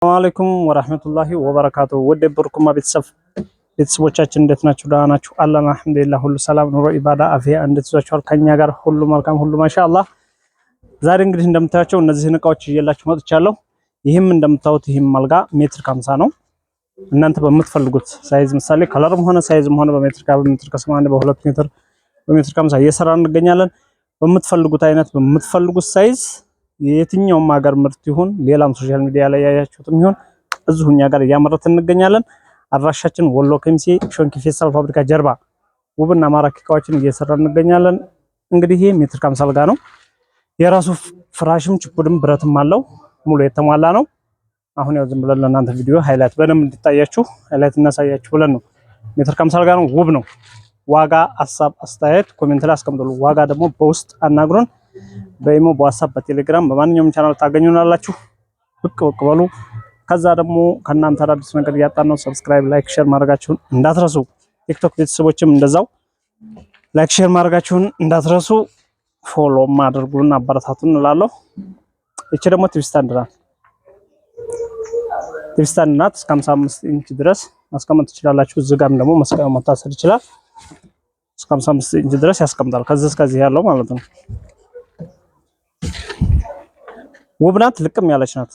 ሰላም አለይኩም ወራህመቱላሂ ወበረካቱ። ወደ ብርኩማ ቤተሰቦቻችን እንዴት ናችሁ? ደህና ናችሁ? አለን አልሐምዱሊላህ፣ ሁሉ ሰላም፣ ኑሮ፣ ኢባዳ፣ አፊያ እንዴት ይዟችኋል? ከኛ ጋር ሁሉ መልካም፣ ሁሉ ማሻአላህ። ዛሬ እንግዲህ እንደምታያቸው እነዚህን እቃዎች ይዤላችሁ መጥቻለሁ። ይህም እንደምታዩት ይህም አልጋ ሜትር ከ50 ነው። እናንተ በምትፈልጉት size ምሳሌ color ም ሆነ size ም ሆነ በሜትር በሜትር ከ80 በ2 ሜትር በሜትር ከ50 እየሰራን እንገኛለን። በምትፈልጉት አይነት በምትፈልጉት size የትኛውም ሀገር ምርት ይሁን ሌላም social media ላይ ያያችሁትም ይሁን እዚሁ እኛ ጋር እያመረትን እንገኛለን። አድራሻችን ወሎ ከሚሴ ሾንኪ ፌስታል ፋብሪካ ጀርባ ውብና ማራኪ እቃዎችን እየሰራን እንገኛለን። እንግዲህ ይሄ ሜትር ከ50 አልጋ ነው። የራሱ ፍራሽም ችፑድም ብረትም አለው። ሙሉ የተሟላ ነው። አሁን ያው ዝም ብለን ለእናንተ ቪዲዮ highlight በደንብ እንዲታያችሁ highlight እናሳያችሁ ብለን ነው። ሜትር ከ50 አልጋ ነው። ውብ ነው። ዋጋ፣ ሀሳብ፣ አስተያየት comment ላይ አስቀምጡልን። ዋጋ ደግሞ በውስጥ አናግሩን። በኢሞ፣ በዋትስአፕ፣ በቴሌግራም በማንኛውም ቻናል ታገኙናላችሁ። ብቅ ብቅ በሉ። ከዛ ደግሞ ከእናንተ አዳዲስ ነገር እያጣን ነው። subscribe፣ like፣ share ማድረጋችሁን እንዳትረሱ። ቲክቶክ ቤተሰቦችም እንደዛው like፣ share ማድረጋችሁን እንዳትረሱ። Follow ም አድርጉን፣ አበረታቱን እላለሁ። እቺ ደግሞ TV stand ናት። TV stand ናት። እስከ 55 ኢንች ድረስ ማስቀመጥ ትችላላችሁ። እዚህ ጋርም ደግሞ መስቀል መታሰር ይችላል። እስከ 55 ኢንች ድረስ ያስቀምጣል። ከዚህ እስከዚህ ያለው ማለት ነው። ውብ ናት። ልቅም ያለች ናት።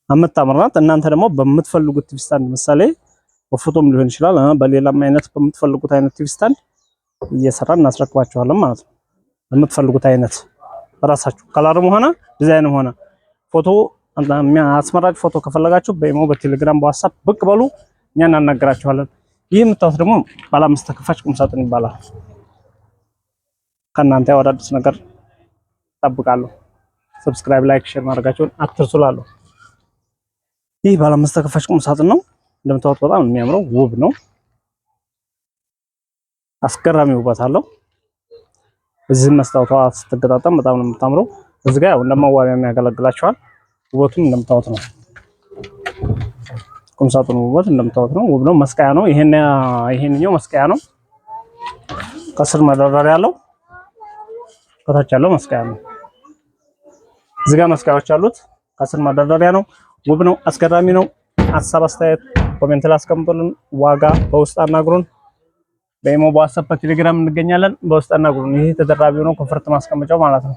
የምታምር ናት። እናንተ ደግሞ በምትፈልጉት TV stand ምሳሌ በፎቶም ሊሆን ይችላል፣ በሌላም አይነት በምትፈልጉት አይነት TV stand እየሰራን እናስረክባችኋለን ማለት ነው። በምትፈልጉት አይነት ራሳችሁ color ም ሆነ ዲዛይንም ሆነ ፎቶ አስመራጭ ፎቶ ከፈለጋችሁ በኢሞ፣ በቴሌግራም፣ በዋትስአፕ ብቅ በሉ፣ እኛ እናናገራችኋለን። ይህ የምታዩት ደግሞ ባለ አምስት ተከፋች ቁም ሳጥን ይባላል። ከእናንተ ያው አዳዲስ ነገር እጠብቃለሁ። Subscribe፣ like፣ share ማድረጋችሁን አትርሱ እላለሁ። ይህ ባለ አምስት ተከፋች ቁም ሳጥን ነው። እንደምታዩት በጣም የሚያምረው ውብ ነው። አስገራሚ ውበት አለው። እዚህ መስታወቷ ስትገጣጠም በጣም ነው የምታምረው። እዚህ ጋር ያው እንደመዋቢያ የሚያገለግላቸዋል። ውበቱም እንደምታዩት ነው። ቁም ሳጥኑ ውበት እንደምታዩት ነው። ውብ ነው። መስቀያ ነው። ይሄንኛው መስቀያ ነው። ከስር መደርደሪያ ያለው ከታች ያለው መስቀያ ነው። እዚህ ጋር መስቀያዎች አሉት። ከስር መደርደሪያ ነው። ውብ ነው። አስገራሚ ነው። ሀሳብ አስተያየት comment ላይ አስቀምጡልን። ዋጋ በውስጥ አናግሩን። በኢሞ፣ በዋትስአፕ፣ በቴሌግራም እንገኛለን። በውስጥ አናግሩን። ይሄ ተደራቢው ነው፣ comfort ማስቀመጫው ማለት ነው።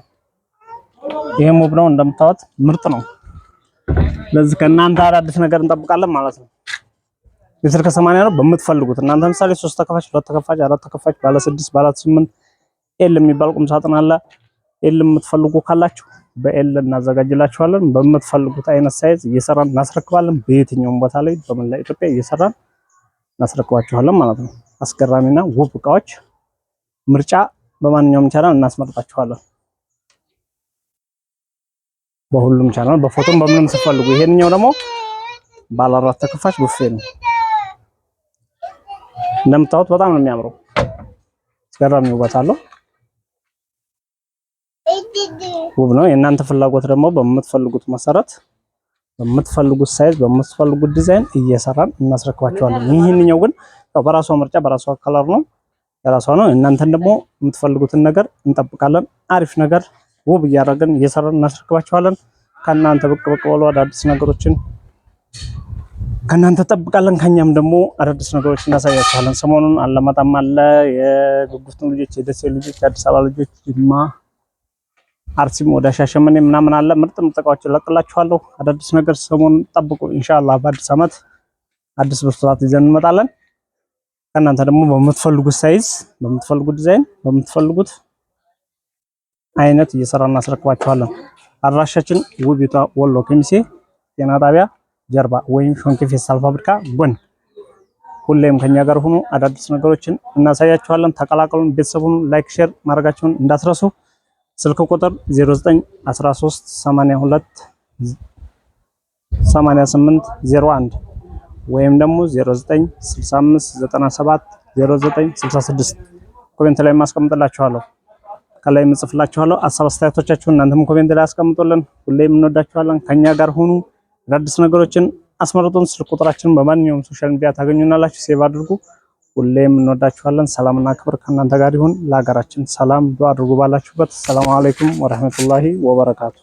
ይሄም ውብ ነው እንደምታዩት ምርጥ ነው። ለዚህ ከእናንተ አዳዲስ ነገር እንጠብቃለን ማለት ነው። ሜትር ከ80 ነው በምትፈልጉት እናንተ ምሳሌ 3 ተከፋች፣ 2 ተከፋች፣ 4 ተከፋች፣ ባለ 6፣ ባለ 8 L የሚባል ቁም ሳጥን አለ። L የምትፈልጉ ካላችሁ በ L እናዘጋጅላችኋለን። በምትፈልጉት አይነት size እየሰራን እናስረክባለን። በየትኛውም ቦታ ላይ በመላ ኢትዮጵያ እየሰራን እናስረክባችኋለን ማለት ነው። አስገራሚና ውብ እቃዎች ምርጫ በማንኛውም ቻናል እናስመርጣችኋለን። በሁሉም ቻናል በፎቶም በምንም ስትፈልጉ። ይሄንኛው ደግሞ ባለ አራት ተከፋች ቡፌ ነው። እንደምታዩት በጣም ነው የሚያምረው። አስገራሚ ውበት አለው። ውብ ነው። የእናንተ ፍላጎት ደግሞ በምትፈልጉት መሰረት በምትፈልጉት size በምትፈልጉት ዲዛይን እየሰራን እናስረክባችኋለን። ይህንኛው ግን ያው በራሷ ምርጫ በራሷ color ነው የራሷ ነው። እናንተን ደግሞ የምትፈልጉትን ነገር እንጠብቃለን። አሪፍ ነገር ውብ እያደረግን እየሰራን እናስረክባችኋለን። ከእናንተ ብቅ ብቅ በሉ። አዳዲስ ነገሮችን ከእናንተ ጠብቃለን። ከኛም ደግሞ አዳዲስ ነገሮች እናሳያችኋለን። ሰሞኑን አለማጣም አለ የጉጉፍቱ ልጆች፣ የደሴ ልጆች፣ የአዲስ አበባ ልጆች፣ ጅማ፣ አርሲም ወደ ሻሸመኔ ምናምን አለ። ምርጥ ምርጥ እቃዎችን እለቅላችኋለሁ። አዳዲስ ነገር ሰሞኑን ጠብቁ። ኢንሻአላህ በአዲስ ዓመት አዲስ ብስራት ይዘን እንመጣለን። ከእናንተ ደግሞ በምትፈልጉት size፣ በምትፈልጉት ዲዛይን፣ በምትፈልጉት አይነት እየሰራን እናስረክባችኋለን። አድራሻችን ውቢቷ ወሎ ከሚሴ ጤና ጣቢያ ጀርባ ወይም ሾንኬ ፌስታል ፋብሪካ ጎን። ሁሌም ከኛ ጋር ሁኑ። አዳዲስ ነገሮችን እናሳያችኋለን። ተቀላቀሉን። ቤተሰቡን like፣ share ማድረጋችሁን እንዳትረሱ። ስልክ ቁጥር 0913 82 88 01 ወይም ደግሞ 0965 97 09 66 comment ላይ ማስቀምጥላችኋለሁ። ከላይ ምጽፍላችኋለሁ። ሀሳብ አስተያየቶቻችሁን እናንተም comment ላይ አስቀምጡልን። ሁሌም እንወዳችኋለን። ከኛ ጋር ሁኑ። አዳዲስ ነገሮችን አስመርጡን። ስልክ ቁጥራችንን በማንኛውም social media ታገኙናላችሁ። Save አድርጉ። ሁሌም እንወዳችኋለን። ሰላምና ክብር ከእናንተ ጋር ይሁን። ለሀገራችን ሰላም ዱአ አድርጉ ባላችሁበት። ሰላም አለይኩም ወረህመቱላሂ ወበረካቱ።